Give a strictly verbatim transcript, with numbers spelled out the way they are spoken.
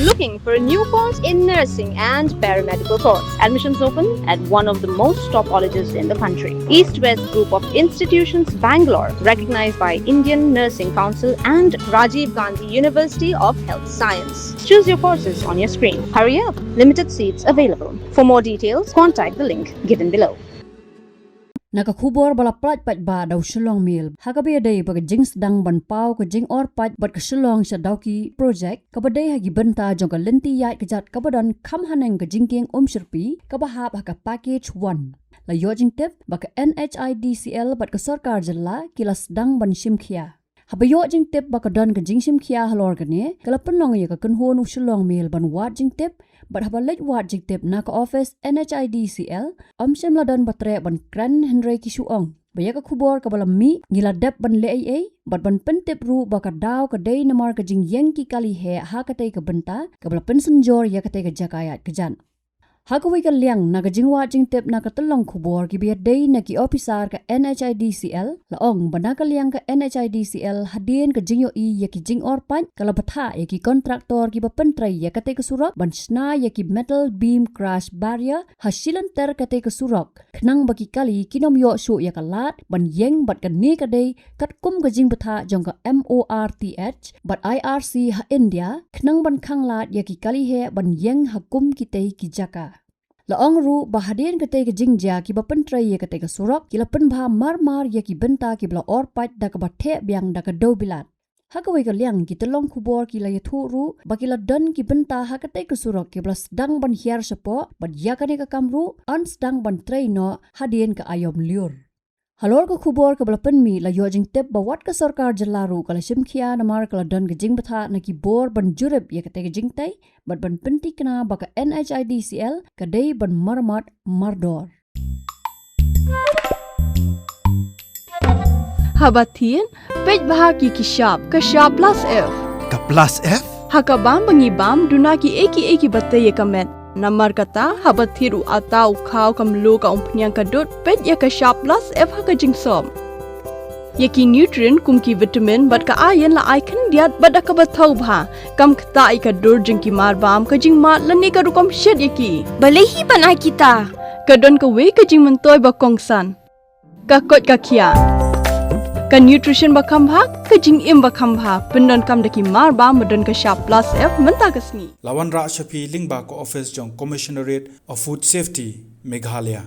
Looking for a new course in nursing and paramedical course? Admissions open at one of the most top colleges in the country. East West Group of Institutions, Bangalore, recognized by Indian Nursing Council and Rajiv Gandhi University of Health Science. Choose your courses on your screen. Hurry up, limited seats available. For more details, contact the link given below. Na ka khubor ba la pynlait pat ba da u Shillong Mail, ha kaba ïadei bad ka jingsdang ban paw ka jingor pat bad ka Shillong sha Dawki project, kaba dei ha ki bynta jong ka lynti ïaid kjat kaba don kham haneng ka jingkieng umshyrpi, kaba hap ha ka package one. La ïoh jingtip ba ka N H I D C L bad ka sorkar jylla ki la sdang ban shim khia. Haba ïoh jingtip ba ka don ka jingshim khia halor kane, ka la pynlong ïa ka kynhun u Shillong Mail ban wad jingtip, bad haba leit wad jingtip na ka office N H I D C L, ym shym la don ba treh ban kren hynrei ki shu ong ba ïa ka khubor kaba la mih ngi la dep ban leh ei ei, bad ban pyntip ruh ba ka daw ka dei namar ka jingïeng ki kali heh ha katei ka bynta, kaba la pynsynjor ïa katei ka jaka ïaid kjat. Ha kawei ka liang, na ka jingwad jingtip na ka tyllong khubor kiba ïadei na ki ophisar ka N H I D C L, la ong ba na ka liang ka N H I D C L hadien ka jingïohi ïa ki jingor paid, ka la bthah ïa ki kontraktor kiba pyntrei ïa katei ka surok ban shna ïa ki metal beam crash barrier ha shilynter katei ka surok, khnang ba ki kali kin ym ïoh shuh ïa ka lad ban ïeng, bad kane ka dei katkum ka jingbthah jong ka M O R T H bad I R C ha India, khnang ban khanglad ïa ki kali heh ban ïeng ha kum kitei ki jaka. La ong ruh ba hadien katei ka jingjia kiba pyntrei ïa katei ka surok ki la pynbha marmar ïa ki bynta kiba la or paid da kaba theh biang da ka dewbilat. Ha kawei ka liang, ki tyllong khubor ki la ïathuh ruh ba ki la don ki bynta ha katei ka surok kiba la sdang ban hiar shapoh, bad ïa kane ka kam ruh yn sdang ban trei noh hadien ka aïom lyiur. Halor ka khubor kaba la pynmih, la ïoh jingtip ba wat ka sorkar jylla ruh ka la shim khia namar ka la don ka jingbthah na ki bor ban jurip ïa katei ka jingtei, bad ban pynthikna ba ka N H I D C L ka dei ban marmat mardor. Haba thied, peit bha ki ki shap, ka shap plus F. Ka plus F? Ha ka bam ba ngi bam, duna ki ei ki ei kiba tei ïa ka met. Namar kata, haba thied u atta, u khaw, ka mluh, ka umphniang, ka dud, peit ïa ka shap plus F ha ka jingsop. Ïa ki nutrient kum ki vitamin bad ka iron la ai khyndiat bad da kaba thaw bha, kam ktah ïa ka dur jong ki mar bam, ka jingmad lane ka rukom shet ïa ki. Balei hi ban ai kita? Ka don kawei ka jingmyntoi ba kongsan. Ka koit ka khiah. Ka nutrition ba kham bha, ka jingim ba kham bha, pyndonkam da ki mar bam ba don ka shap plus F mynta ka sngi. La wanrah sha phi lyngba ka office jong Commissionerate of Food Safety, Meghalaya.